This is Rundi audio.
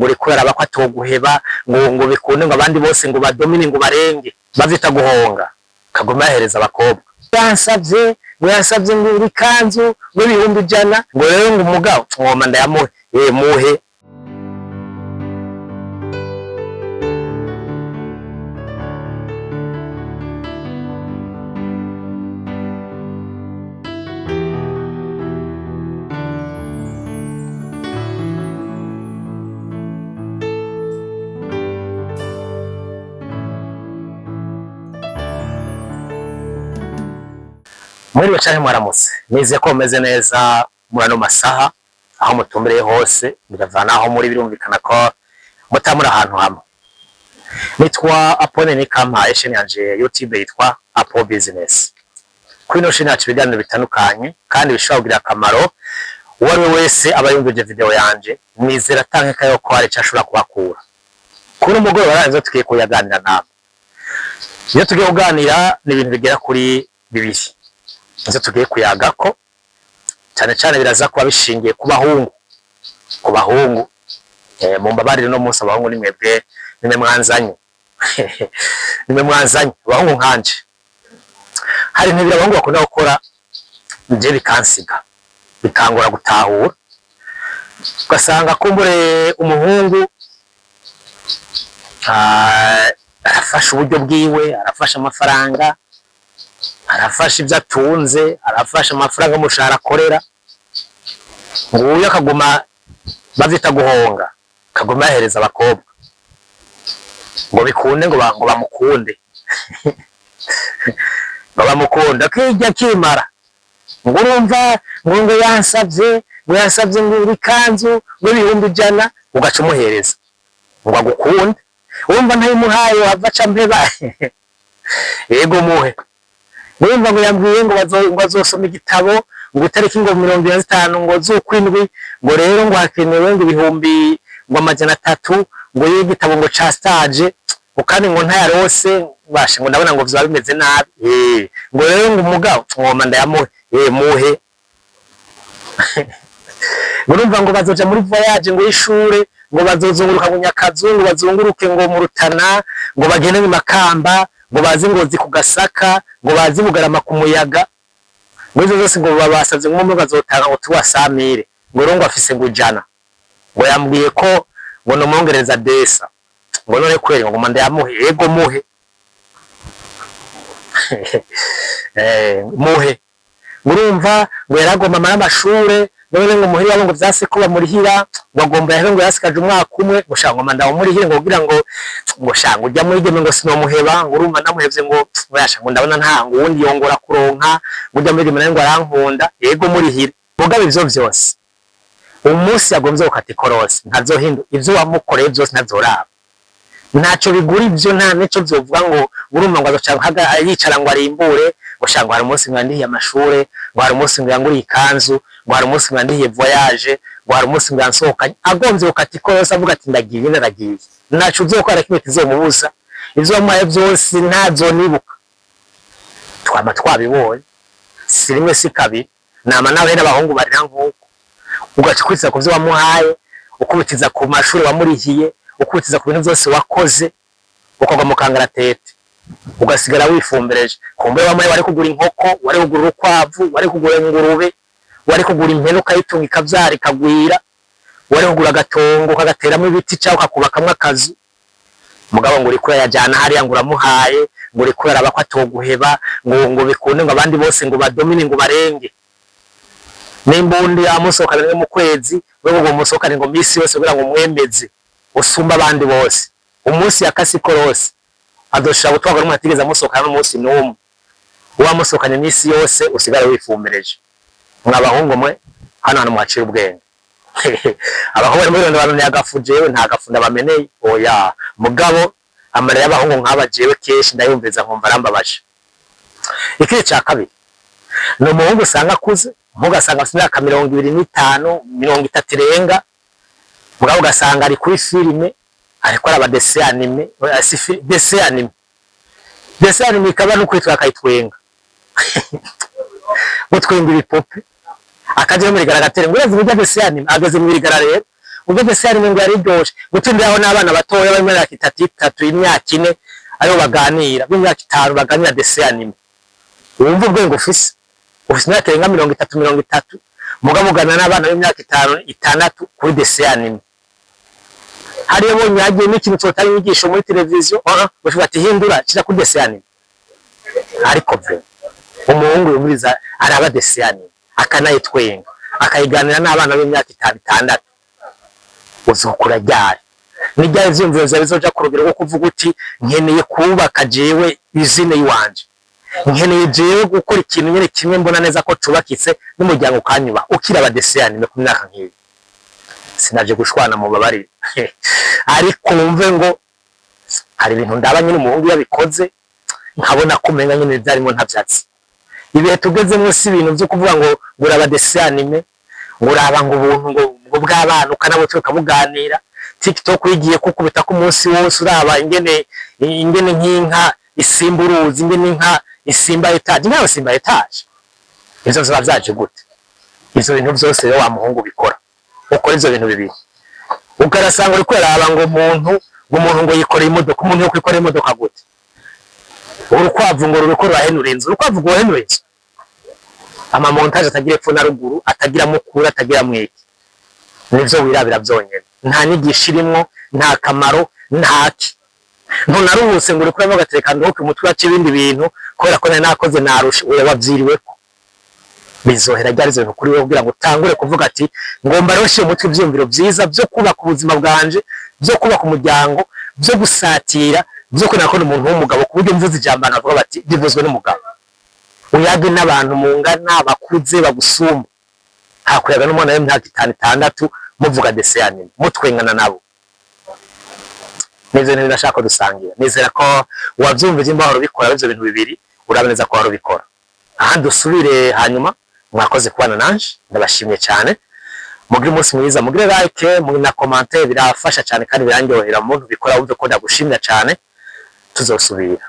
uriko uraraba ko atoguheba, ngo bikunde, ngo abandi bose ngo badomine, ngo barenge. Bavyita guhonga. Kaguma yahereza abakobwa. Yansavye ngo, yansavye ngo urikanzu ngo 100,000, ngo rero ngo umugabo ngoma ndayamuhe. Muhe. Mwiriwe canke mwaramutse, nizeye ko mumeze neza muri ano masaha aho mutumbereye hose, biravana aho muri, birumvikana ko mutamuri ahantu hamwe. Nitwa Apone Nikampa, chaîne yanje YouTube yitwa Apo Business. Kuri ino chaîne yacu ibiganiro bitandukanye kandi bishobora kugira akamaro uwo ari we wese aba yumvije video yanje. Nizera atankeka yuko hari ico ashobora kuhakura. Kuri umugoroba rero tugiye kuyaganira namwe. Iyo tugiye kuganira ni ibintu bigera kuri bibiri ivyo tugiye kuyagako. Cane cane biraza kuba bishingiye ku bahungu, ku bahungu. Mumbabarire, no munsi abahungu ni mwebwe, nimwe mwanzanye, nimwe mwanzanye abahungu nkanje. Hari ibintu abahungu bakunda gukora nje bikansiga, bikangora gutahura. Ugasanga kumbure umuhungu arafasha uburyo bwiwe, arafasha amafaranga, arafasha ibyo atunze, arafasha amafaranga umushahara akorera, nguyu akaguma, bavyita guhonga, akaguma yahereza abakobwa ngo bikunde, ngo bamukunde, ngo bamukunde, akijya akimara. Ngo urumva ngo yansavye, ngo yansavye ngo urikanzu ngo 100,000, ugaca umuhereza ngo agukunde. Urumva ntayimuhaye wava aca mpeba. Yego, muhe. Urumva ngo yambwiye ngo azosoma igitabo ngo itariki ngo 25 ngo z'ukwindwi, ngo rero ngo hakenewe ngo 300,000 ngo y'igitabo ngo ca stage, ngo kandi ngo ntayarose bashe, ngo ndabona ngo vyoba bimeze nabi. Ngo rero ngo umugabo ngoma ndayamuhe. Muhe. Ngo urumva ngo bazoja muri voyage ngo y'ishure, ngo bazozunguruka ngo Nyakazu, ngo bazunguruke ngo mu Rutana, ngo bagende mu Makamba, ngo baze Ngozi ku Gasaka, ngo baze Bugarama ku Muyaga, ngo izo zose ngo babasavye ngo umwe bazotanga ngo tuwasamire, ngo rero ngo afise ngo 100, ngo yambwiye ko ngo nomwongereza desa, ngo none kweri ngo ngoma ndayamuhe. Yego, muhe. Muhe. Urumva ngo yaragomba amara amashure, none ngo muhira iwabo ngo vyase ko bamurihira, ngo agomba yahe, ngo yasigaje umwaka umwe, ngo sha ngoma ndawumurihire, ngo kugira ngo sha ngo ujya mwigeme ngo sinomuheba, ngo urumva ndamuhevye, ngo yasha ngo ndabona nta ngo uwundi yongora kuronka, ngo ujya mwigeme nawe ngo arankunda. Yego, murihire. Mugabo ivyo vyose, umunsi yagomvye gukata ikorosi, ntazohindu ivyo wamukoreye vyose, ntazoraba, ntaco bigura ivyo, nta nico vyovuga. Ngo urumva ngo azoca yicara ngo arimbure, ngo sha ngo hari umunsi ngo yandihiye amashure, ngo hari umunsi ngo yanguriye ikanzu, ngo hari umunsi ngo yandihiye voyage, ngo hari umunsi ngo yansohokanye. Agomvye gukata ikorosi avuga ati ndagiye, naragiye, ntaco uzokora kimwe kizomubuza. Ivyo wamuhaye vyose ntazonibuka. Twama twabibonye, si rimwe si kabiri. Nama nawe n'abahungu barira nk'uko ugaca ukubitiza ku vyo wamuhaye, ukubitiza ku mashuri wamurihiye, ukubitiza ku bintu vyose wakoze, ukagwa mu kangaratete, ugasigara wifumbereje. Kumbe wamuhaye wari kugura inkoko, wari kugura urukwavu, wari kugura ingurube, wari kugura impene ukayitunga ikavyara ikagwira, wari kugura agatongo ukagateramwo ibiti canke ukakubakamwo akazu. Mugabo ngo uriko urayajana hariya, ngo uramuhaye, ngo uriko uraraba ko atoguheba, ngo bikunde, ngo abandi bose ngo badomine, ngo barenge. Nimba undi yamusohokana rimwe mu kwezi, wewe ngo musohokane ngo misi yose kugira ngo umwemeze usumba abandi bose. Umunsi yakase ikorosi azoshobora gutwarwa n'umuntu atigeze amusohokana n'umunsi n'umwe. Uwamusohokanye imisi yose, usigare wifumbereje. Mwa bahungu mwe, hano hantu muhacira ubwenge. Abahungu bari muri banoneye agafu, jewe nta gafu ndabameneye, oya. Mugabo amarira y'abahungu nk'aba jewe kenshi ndayumviriza nkumva arambabaje. Ikindi ca kabiri ni umuhungu usanga akuze, umuhungu asanga afite imyaka 25, 30 irenga, mugabo ugasanga ari kuri filime, ariko araba dessin animé, si dessin animé. Dessin animé ikaba no kwitwa akayitwenga, gutwenga ibipupe, akaja no muri garagatere ngo urazi burya dessin animé ageze mu rigara. Rero Ubwo dessin animé ngo yariryoshe gutindiraho n'abana batoya bari muri 3 3, imyaka 4, ayo baganira, b'imyaka 5 baganira dessin animé. Wumva ubwenge ufise imyaka irenga 30, 30, mugabo ugana n'abana b'imyaka 5, 6 kuri dessin animé. Hariyo bonye hagiye n'ikintu cotari inyigisho muri televiziyo, bashobora ati: "Hindura, shira kuri dessin animé." Ariko vre, umuhungu yumviriza, araba dessin animé, akanayitwenga, akayiganira n'abana b'imyaka 5, 6, uzokura ryari? Ni ryari ivyiyumviro vyawe bizoja ku rugero rwo kuvuga uti: "Nkeneye kubaka jewe izine yiwanje, nkeneye jewe gukora ikintu nyene kimwe mbona neza ko cubakitse n'umuryango ukanyuba"? Ukiraba dessin animé ku myaka nk'iyi. Sinaje gushwana, mu babarire, ariko wumve ngo hari ibintu ndaba nyine umuhungu yabikoze, nkabona ko umenga nyine byarimo ntavyatsi. Ibihe tugezemwo si ibintu vyo kuvuga ngo uraba dessin animé, ngo uraba ngo ubuntu ngo bw'abana ukanabutse ukabuganira. TikTok yigiye kukubita ko umunsi wose uraba ingene nk'inka isimba uruzi, ingene inka isimba étage, inka isimba étage. Ivyo biba vyaje gute? Ivyo bintu vyose rero, wa muhungu bikora, ukora ivyo bintu bibiri, ukarasanga uriko uraraba ngo umuntu ngo yikoreye imodoka. Umuntu yo kwikorera imodoka gute? Urukwavu ngo ruriko rurahenura inzu. Urukwavu rwohenura inzu? Ama montage atagira epfo na ruguru, atagira mukuru, atagira mwiki, nivyo wirabira vyonyene. Nta nyigisho irimwo, nta kamaro, ntaki. Ntunaruhutse ngo uriko uravuga ati: "Reka nduhuke umutwe, waca ibindi bintu, kubera ko nari nakoze, narushe." Oya, wavyiriweko. Bizohera ryari ivyo bintu kuri wewe kugira ngo utangure kuvuga ati: "Ngomba rero nshire umutwe ivyiyumviro vyiza vyo kubaka ubuzima bwanje, vyo kubaka umuryango, vyo gusatira, vyo kubona ko umuntu w'umugabo, ku buryo mvuze ijambo abantu bavuga bati: 'Bivuzwe n'umugabo'?" Uyage n'abantu mungana, bakuze, bagusumba, hakuyaga n'umwana w'imyaka 5, 6, muvuga dessin animé, mutwengana nabo. Nivyo bintu ndashaka ko dusangira. Nizera ko wavyumvise. Imba wahora ubikora ivyo bintu bibiri, uraba neza ko wahora ubikora. Ahandi usubire hanyuma. Mwakoze kubana nanje, ndabashimiye cyane. Mugire umunsi mwiza, mugire like na commentaire, birafasha cyane kandi birandyohera. Umuntu bikora, wumve ko ndagushimira cyane. Tuzosubira.